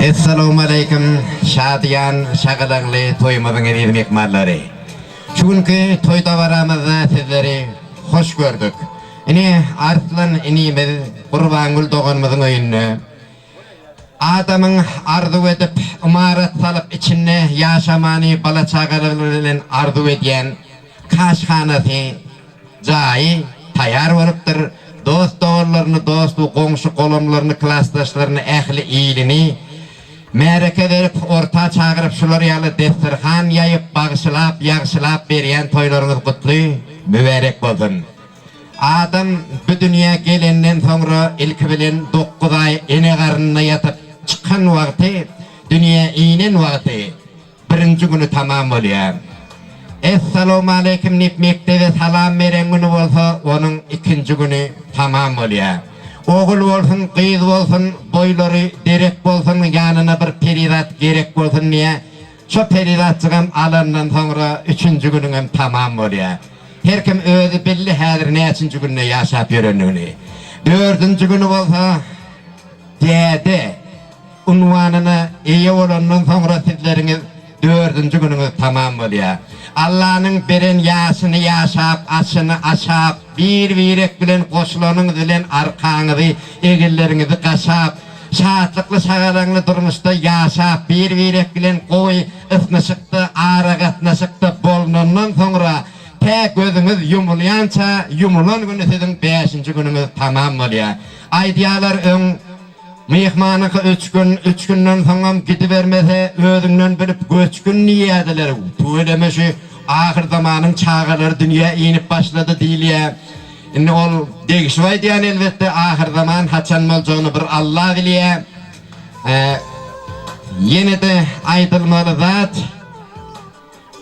Essalawmaleýkim şadyýan şagalaňly toýumyzyň eziz myhmanlary. Şu günki toý dabaramyzda sizleri hoş gördük. Ine Arslan inimiz Gurbangül doganymyzyň öýünde Adamyň arzuw edip, ymarat salyp içinde ýaşamany bala-çagalary bilen arzuw edýän kaşhanasy, jaýy taýar bolupdyr. Dost-doganlaryny, dost-u goňşy-golamlaryny, klasdaşlaryny, ähli ilini märeke berip, orta çagyryp şular ýaly desterhan ýaýyp, bagşylap, ýagşylap berýän toýlaryňyz gutly, mübärek bolsun! Adam bu dünýä gelenden soňra ilki bilen dokguz aý ene garnynda ýatyp çykan wagty, dünýä inen wagty birinji güni tamam bolýar. Essalawmaleýkim diýip mekdebe salam beren güni bolsa onuň ikinji güni tamam bolýar. Ogul bolsun, gyz bolsun, boýlary derek bolsun, ýanyna bir perizat gerek bolsun diýä Şo perizatjygam alandan soňra üçünji günüňem tamam bolýar. Her kim özi bildi häzir näçinji günde ýaşap ýörendigini. Dördünji güni bolsa däde unwanyna eýe bolandan soňra sizleriňiz dördünji günüňiz tamam bolýar. Allanyň beren ýaşyny ýaşap, aşyny aşap, bir-birek bilen goşulanyňyz bilen arkaňyzy, eginleriňizi gaşap, Şatlykly-şagalaňly durmuşda ýaşap, bir-birek bilen gowy ysnyşykda, aragatnaşykda bolnandan soňra, tä gözüňiz ýumulýança, ýumulan güni siziň bäşinji günüňiz tamam bolýar. Aýdýarlar öň, Myhmanyňky üç gün, üç günden soňam gidibermese, özüňden bilip göçgün diýýärdiler. Tüweleme şu ahyrzamanyň çagalary dünýä inip başlady diýilýär. Indi ol degişip aýdýan elbetde ahyrzaman haçan boljagyny bir Alla bilýä. Ýene-de aýdylmaly zat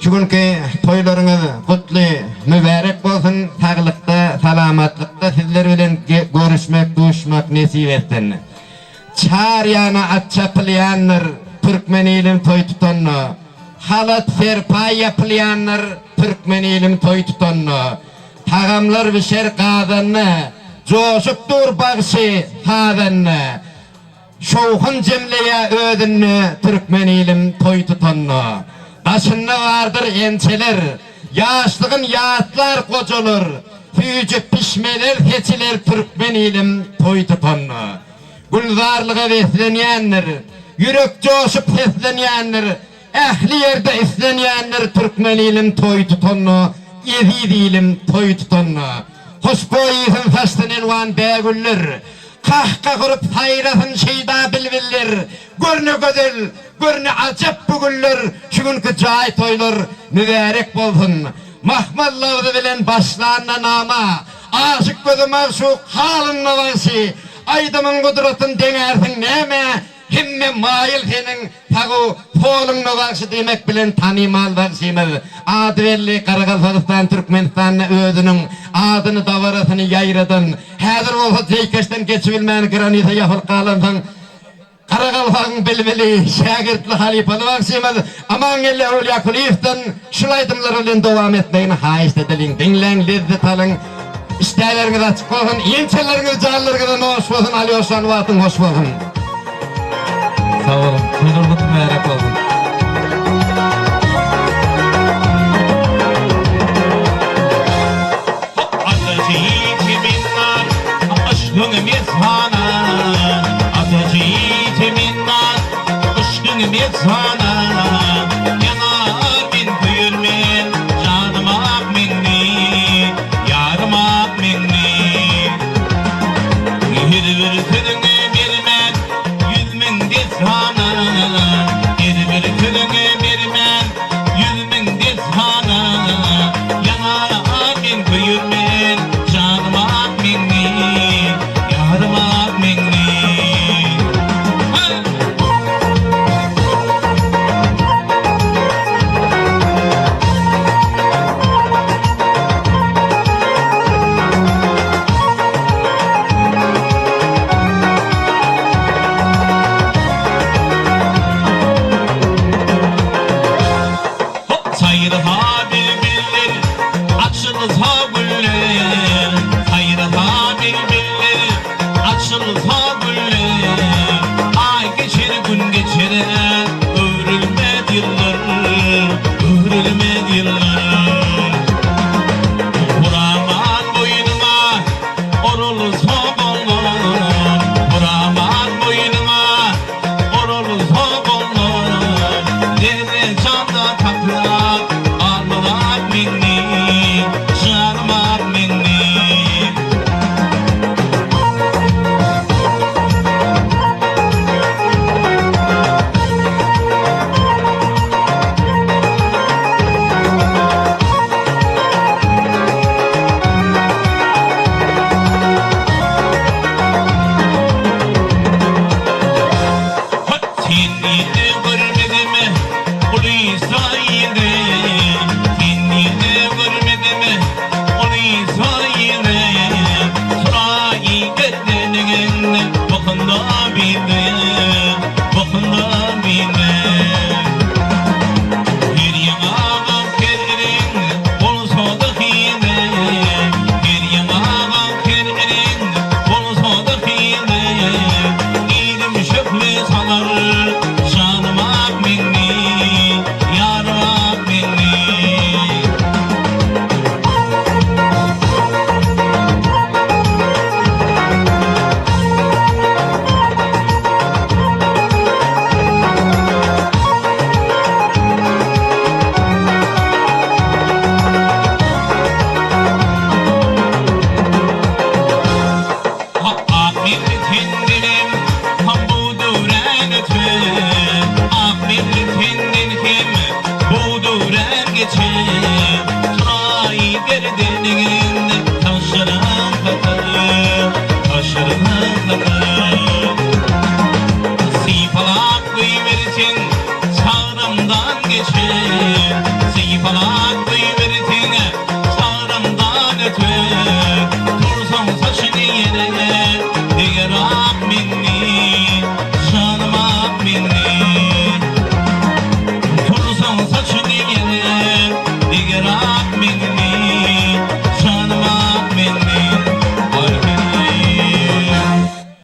şu günki toýlaryňyz gutly mübärek bolsun saglykda salamatlykda sizler bilen görüşmek duşmak nesip etsin. Çar ýana at çapylýandyr türkmen ilim toý tutanda. Halat serpaý ýapylýandyr türkmen ilim toý tutanda. Tagamlar bişer gazanda, Joşup dur bagşy, sazanda. Şowhun jemleýär özünde Türkmen ilim toý tutanda. Daşynda bardyr ençeler, Ýaşlygyn ýatlar gojalar. Süýji pişmeler seçiler Türkmen ilim toý tutanda. Gülzarlyga beslenýändir, Ýürek joşup seslenýändir. Ähli ýerde islenýändir türkmen ilim toý tutanda, eziz ilim toý tutanda. Hoşboý ysyn saçsyn elwan bägüller, Kah-kah urup saýrasyn şeýda bilbiller, Gör ne gözel, gör ne ajap bu güller, Şu günki jaý toýlar mübärek bolsun. Mahmal labzy bilen başlanda nama, Aşyk gözi magşuk halynda bagşy, Aýdymyň gudratyn deňärsiň nämä, Hemme maýyl seniň sagu soluňda bagşy diýmek bilen tanymal bagşymyz ady belli Garagalpagystan Türkmenistanda özüniň adyny dabarasyny ýaýradan häzir bolsa jeýkeşden geçibilmän granisa ýapylyp galansoň Garagalpagyň bilbili şägirtli halypaly bagşymyz Amangeldi Öwlýakulyýewden şul aýdymlar bilen dowam etmegini haýyşt edeliň diňläň lezzet alyň Işdäleriňiz açyk bolsun, ýeňseleriňiz janlaryňyza noş bolsun, Alýoşan wagtyň hoş bolsun. Sag boluň. Toýlar gutly mübärek bolsun. Ýarym ak meňli. Her bir sözüňe bermän 100.000 dessana. Her bir sözüňe bermän 100.000 dessana. Ýanar men köýermen janym ak meňli. Ýarym ak meňli. Sen ýiti.